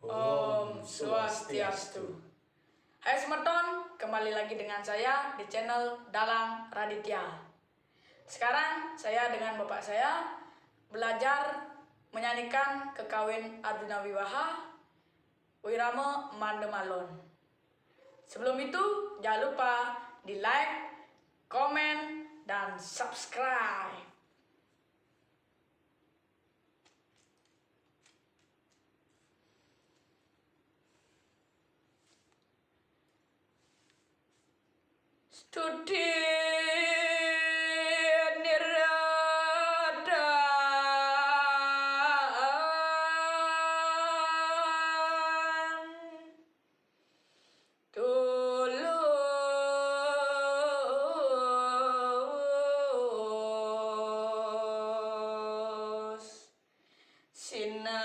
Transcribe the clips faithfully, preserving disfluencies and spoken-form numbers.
Om Swastiastu. Hai semeton, kembali lagi dengan saya di channel Dalang Raditya. Sekarang saya dengan bapak saya belajar menyanyikan kekawin Arjuna Wiwaha, Wirama Manda Malon. Sebelum itu, jangan lupa di like, komen, dan subscribe. Stuti niradan tulus sinahuran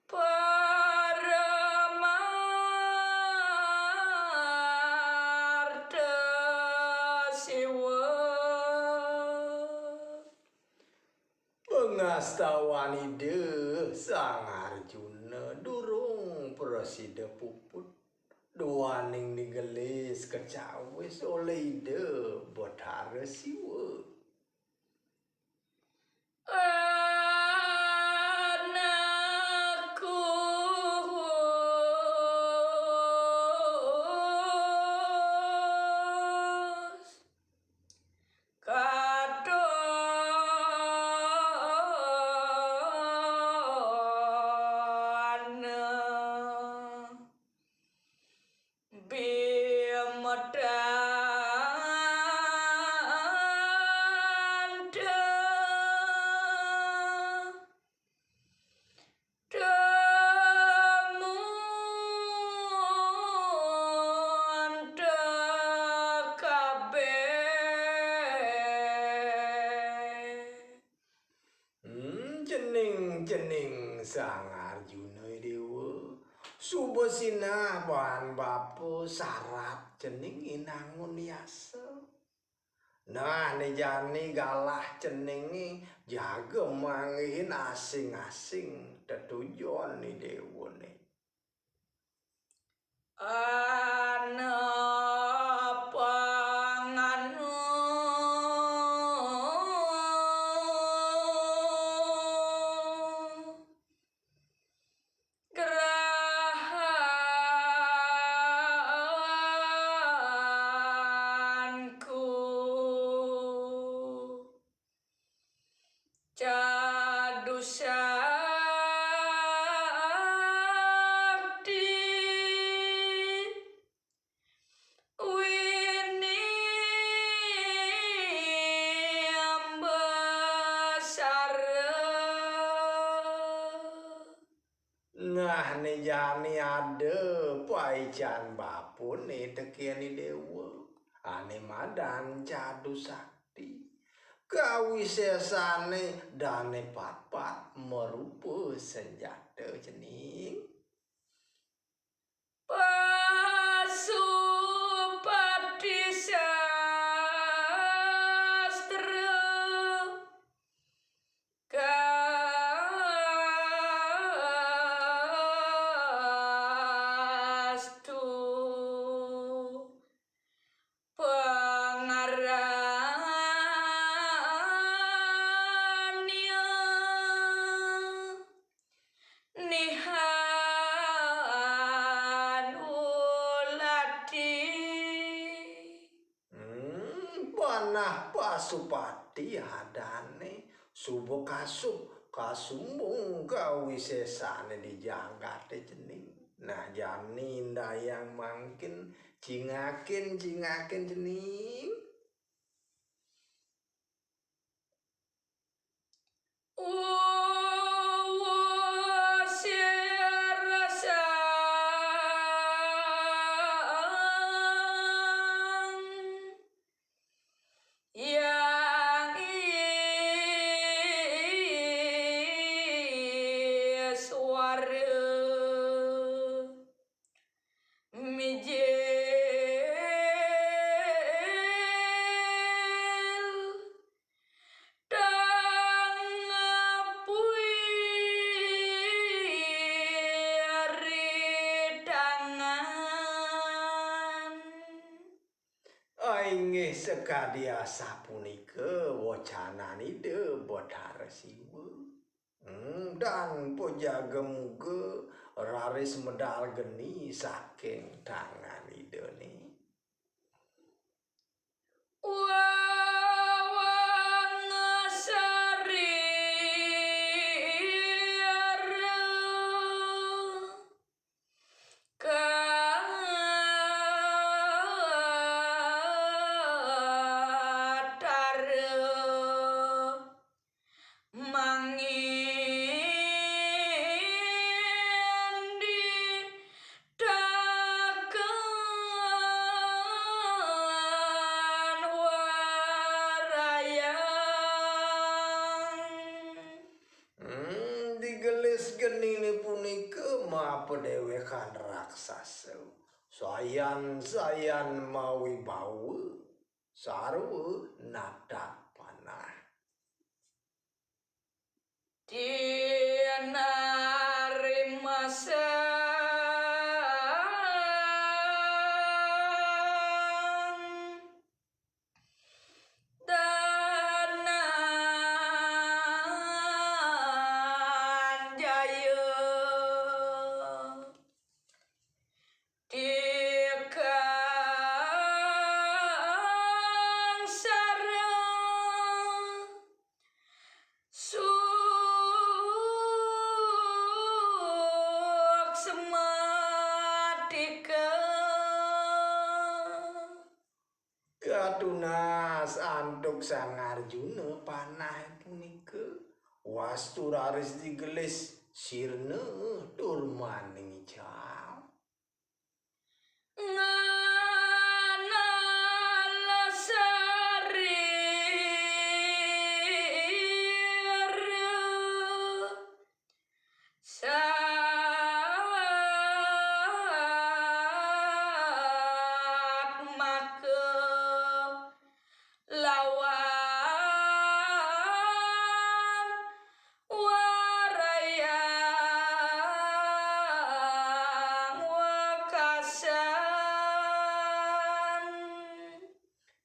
paramarta Siwa. Pangastawan Ida Sang Arjuna durung prasida puput, duaning digelis kacawis olih Ida Bathara Siwa. Anakku katona bimetanta tamunta kabeh. Hmm, cening, cening Sang Arjuna Dewa. Suba sinah baan bapa sarap cening inangun yasa. Nah, né jani galah ceningé jaga manggihin asing-asing tetujon né déwané. Ana panganu grahanku Cadu Sakti Wini Ambasara. Nah, né jani ada paican bapané tekén i déwa. Ané madan Cadu Sakti. Kawisésané dané patpat marupa senjata cening. Pasupati sastra kastu pangarania nihan ulati. Hmm, panah Pasupati adané suba kasub kasumbung kawisésané di jagaté cening. Nah, jani indayang mangkin cingakin, cingakin cening. Uwus sirasang Hyang Iswara. Mijil Inggih sakadi asapunika wacanan Ida Betara Siwa. Hmm, dan pajaga muga raris medal geni saking tangan Idane. Hmm, digelis genine punika mapadewekan raksasa. Sayan-sayan mawibawa, sarwa natah panah. Katunas antuk Sang Arjuna panah punika, wastu raris digelis sirna tur maning ical.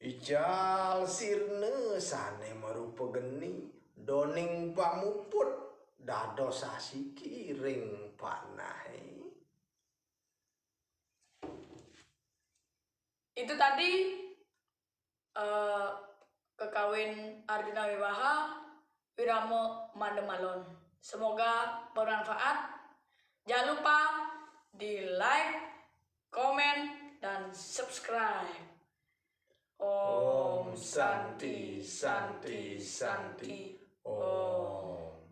Ical sirna sane marupa geni, doning pamuput dados asiki ring panahe. Itu tadi eh, kekawin Arjuna Wiwaha Wirama Mandamalon. Semoga bermanfaat. Jangan lupa di like, komen, dan subscribe. Om Santi, Santi, Santi, Om.